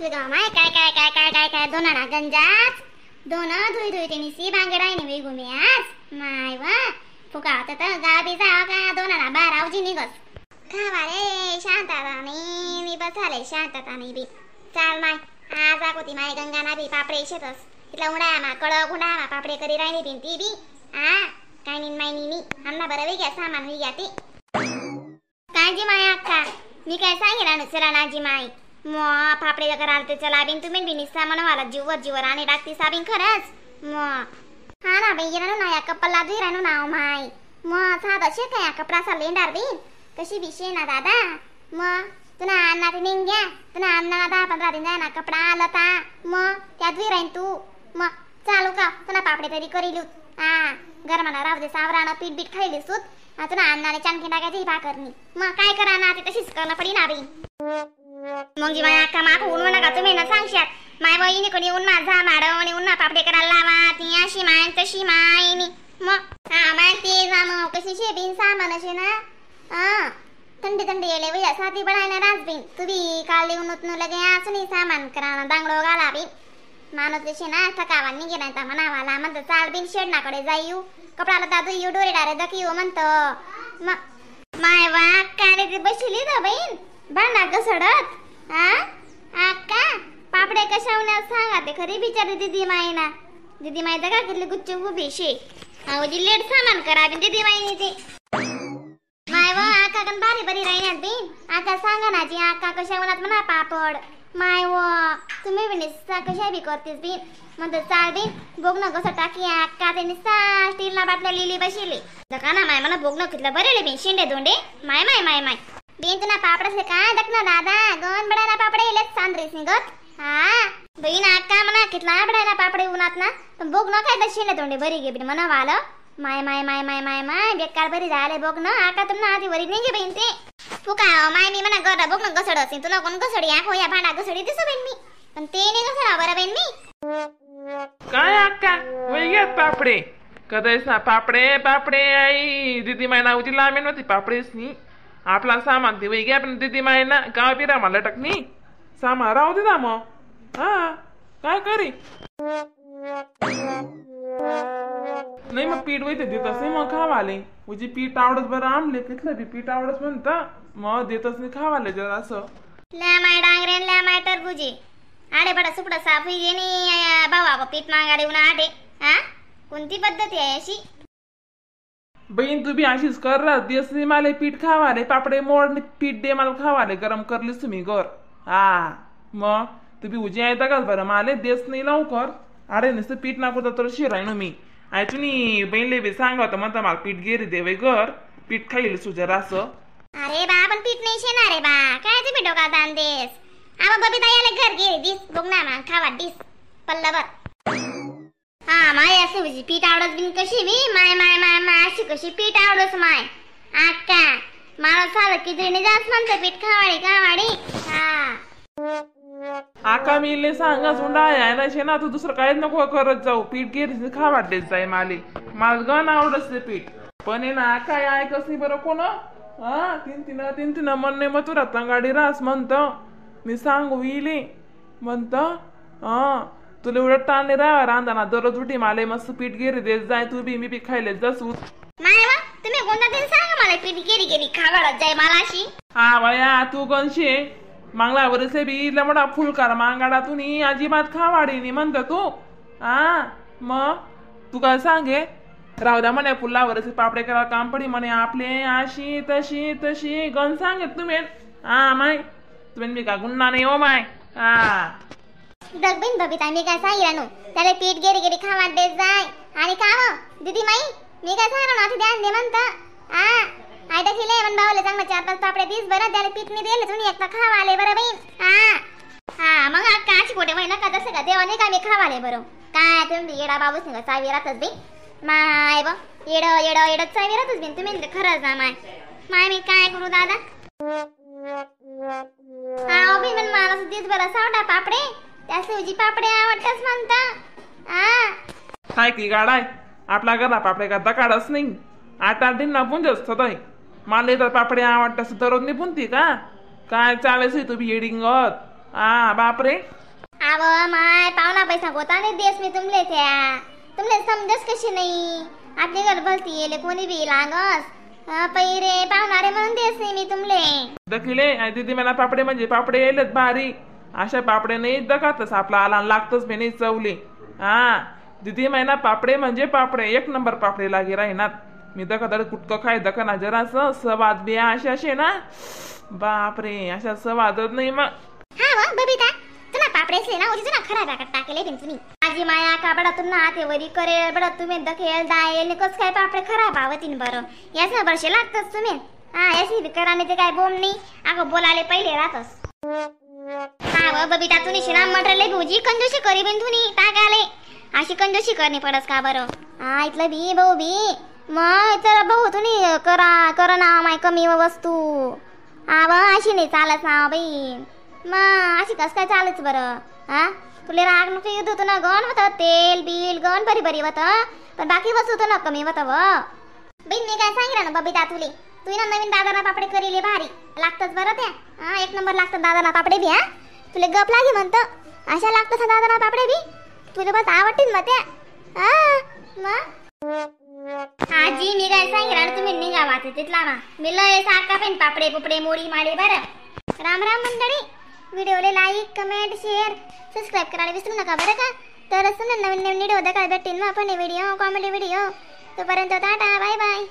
सुगा my काय काय काय काय काय काय दोनाना गंजाच दोन धुई धुई तेनी सी बांगडाई नी वेगू मी आज my वा फुका होता तर गावी जा का दोनाना बाहेर आवजी निघस खावा रे शांतता नाही मी बसाले शांतता नाही बी चाल माय आज आकोती my गंगाना बी पापडे शेतस तिथला उंडामा कडक उंडामा पापडे करी राहिली बिन ती बी आ काय नी माय नी आमना बरं वे घ्या सामान होई घ्या ती काय जी my अक्का मी काय सांगेल ना चला ना जी my मग पापडे कराल ते चला बिन तुम्ही बिन सामान वाला जीवर जीवर आणि टाकती साबिन खरंच मग हा ना बाई येणार ना या कपला दुई राहणू ना माय मग साधा शे काय कपडा सा लेंडार बिन कशी विषय ना दादा मग तुना अण्णा ते निघ घ्या तुना अण्णा 10-15 दिन जाय ना कपडा आला ता मग त्यात दुई राहीन तू मग चालू का तुना पापडे तरी करीलू हा गरमाना राहू दे सावरानं पीठ बीठ खायली सूत तुना अण्णाने चांगली टाकायची भाकरनी मग काय करा ना ते तशीच करणं पडी ना बाई मग जी माया अक्का माक ऊन नका तुम्ही ना सांगशात माय बहिणी कोणी ऊन माझा माडव आणि उन्हा पापडे करायला लावा ती अशी माय तशी मायनी मग हा माय ते जा मग कशी शेबीन सामान असे ना हा थंडी थंडी येले वया साथी बडाय ना राज बिन तुम्ही काल येऊन उतनू लगे असं नाही सामान करा ना दांगडो घाला बिन माणूस जसे ना थकावा निघे नाही तर म्हणावाला म्हणतो चाल बिन शेडनाकडे जाईऊ कपडाला दादू येऊ डोरे डारे दखी म्हणतो मग माय वा काय ते बसली तर बहीण भांडा घसडत हा आक्का पापडे कशा होणार सांगा ते खरी बिचारी दीदी माई ना दीदी माई का कितली गुच्छ उभी शे अहो लेट सामान करा दीदी माईने ते माय व आका कन भारी बरी राहिण्यात बिन आका सांगा ना जी आका कशा होणार म्हणा पापड माय व तुम्ही बी निस्सा कशा बी करतेस बिन म्हणतो चाल बिन बोगणं कसं टाकी आक्का ते निस्सा स्टीलला बाटल्या लिली बशिली दका ना माय म्हणा बोगणं कितलं बरेले बिन शेंडे दोंडे my my my my been तुला पापड असले काय दक ना दादा गण बडायला पापडे येलेच सांद्रीस निघत हा बहीण आक्का म्हणा कितला बडायला पापडे उन्हात ना पण बोग न काय शेंडे तोंडे बरी गे बिन म्हणा वाल my my my my my my बेकार बरी झाले बोग न आका तुला आधी वरी निघे बहीण ते फुका माय मी म्हणा गरडा बोग न घसड असेल तुला कोण घसडी आखो या भांडा घसडी दिसो बहीण मी पण ते नाही घसडा बरं बहीण मी काय आक्का वैग्यात पापडे कदाच ना पापडे पापडे आई दीदी माय नावची लांबेन होती पापडेच नी आपला सामान ते वैग्या पण दीदी माय ना गाव बिरा मला टकनी सामान राहू दे ना मग हा काय करी नाही मग पीठ वैते देतच नाही मग खावाले उजी पीठ आवडत बरं आमले तिथलं बी पीठ आवडत म्हणता मग देतच नाही खावाले जरा असं ल्या माय डांगरे ल्या माय टरबुजे आडे बडा सुपडा साफ होई गेनी भावा पीठ मागाडे उन्हा आडे हा कोणती पद्धती आहे अशी बहीण तू बी अशीच कर देस नाही मला पीठ खावाले पापडे मोड पीठ दे मला खावाले गरम करलीस तुम्ही घर हा मग तू बी उजी आहे का बरं मला देस नाही लवकर अरे नुसतं पीठ नाको तर शिराय ना मी I तुम्ही बहीणले बी सांगा होतं म्हणता मला पीठ गेरी देवे घर पीठ खाईल तुझ्या असं अरे बा पण पीठ नाही शेणार रे बा काय तुम्ही डोका ताण देस आमा बबिता याला घर गेरी दिस बघ ना मा खावा दिस पल्लवर हा माय असे म्हणजे पीठ आवडत बिन कशी बी my my my my अशी कशी पीठ आवडस माय आक्का मला साधं किती जास्त म्हणतं पीठ खावाडी खावाडी हा आका मी इले सांगा सुंडा आहे ना शे ना तू दुसरं काहीच नको करत जाऊ पीठ गेरीस खा वाटलेच जाय माले मला गण आवडस ते पीठ पण आहे ना काय ऐकस नाही बरं कोण हा तीन तीन तीन तीन मन नाही मग तू रत्नागाडी रास म्हणतं मी सांगू इले म्हणतं हा तुला एवढं ताण नाही राहा रांधाना दररोज उठी माले मस्त पीठ गेरी देत जाय तू बी मी बी खायले जसू माय वा तुम्ही कोणता दिन सांगा मला पीठ गेरी गेरी खावाडत जाय मला अशी हा वया तू गणशे मांगला वरसे बी इला मोठा फुलकार मांगाडा तू नी अजिबात खावाडी नी म्हणत तू हा मग तू काय सांगे राहू द्या म्हणे फुला वरसे पापडे करायला काम पडी म्हणे आपले अशी तशी तशी गण सांगे तुम्ही हा माय तुम्ही मी का गुन्हा नाही हो माय हा दगबीन बबिता मी काय सांगितलं नो त्याला पीठ गेरी गेरी खावा देत जाय आणि का हो दीदी माई मी काय सांगितलं ना ध्यान दे म्हणतं हा I दाखिले मन भावले चांगलं 4-5 पापडे this बरं त्याला पीठ मी दिलं तुम्ही एकदा खावाले बरं बहीण हा हा मग काची कोटे महिना का तसं का देवा नाही का मी खावाले बरं काय तुम्ही येडा बाबूच नाही का चावी राहतच बी माय ब येडं येडं येडं चावी राहतच बिन तुम्ही खरंच ना माय माय मी काय करू दादा हा बी मन मला this बरं सावटा पापडे त्या सुजी पापडे आवडतच म्हणता हा काय की गाडाय आपला घरा पापडे करता काढच नाही 8-8 दिन ना पुंजस सदाय मला तर पापडे आवडतात दररोज नाही पुनती का काय चालेस तू बी येडिंगत हा बापरे. आव माय पाहुणा पैसा गोता नाही देस मी तुमले, त्या तुमले समजस कशी नाही. आपली घर भलती येले कोणी बी लागस पैरे पाहुणा रे म्हणून देस नाही मी तुमले. दखिले आणि दीदी मला पापडे म्हणजे पापडे येईलच भारी, अशा पापडे नाही दखातच आपला आला लागतच मी नाही चवली. हा दीदी महिना पापडे म्हणजे पापडे एक नंबर पापडे लागे राहीनात. मी दखा कुटकं खाय दखा ना जरासं सवाद बी असे असे ना बापरे, अशा सवादच नाही मग. हा व बबिता तुला पापडे असले ना उजी तुला खराब आकात टाकेले बिन तुम्ही. माझी माया का बडा तुम्हाला हाते वरी करेल बडा तुम्ही दखेल दायल कस काय पापडे खराब आवतीन बरं, याच ना बरशे लागतच तुम्ही. हा याची बी कराने ते काय बोंब नाही, अगं बोलाले पहिले राहतस. हा व बबिता तुम्ही शिना मटरले भुजी कंजोशी करी बिन तुम्ही टाकाले, अशी कंजोशी करणे पडस का बरं. हा इथलं बी भाऊ बी मग तर भाऊ तुम्ही करा करा ना माय कमी वस्तू. हा व अशी नाही चालत ना बाई, मग अशी कस काय चालच बरं. हा तुला राग नको येत होतं ना, गण होतं तेल बिल गण बरी बरी होतं, पण बाकी वस्तू तर ना कमी होतं व. बाई मी काय सांगितलं ना बबिता तुले, तू ना नवीन दादाना पापडे करीले भारी लागतच बरं त्या. हा एक नंबर लागतात दादाना पापडे बी. हा तुले गप लागे म्हणतं अशा लागतात दादाना पापडे बी, तुला बस आवडतील मग त्या. हा मग आजी मी काय सांगितलं ना तुम्ही निघा वाचे तिथला ना मी लय साका पेन पापडे पुपडे मोडी माडी बरं. राम राम मंडळी, व्हिडिओला like comment share subscribe करायला विसरू नका बरं का. तर असं नवीन नवीन व्हिडिओ दाखवायला भेटेल मग आपण video comedy video. तोपर्यंत tata bye bye.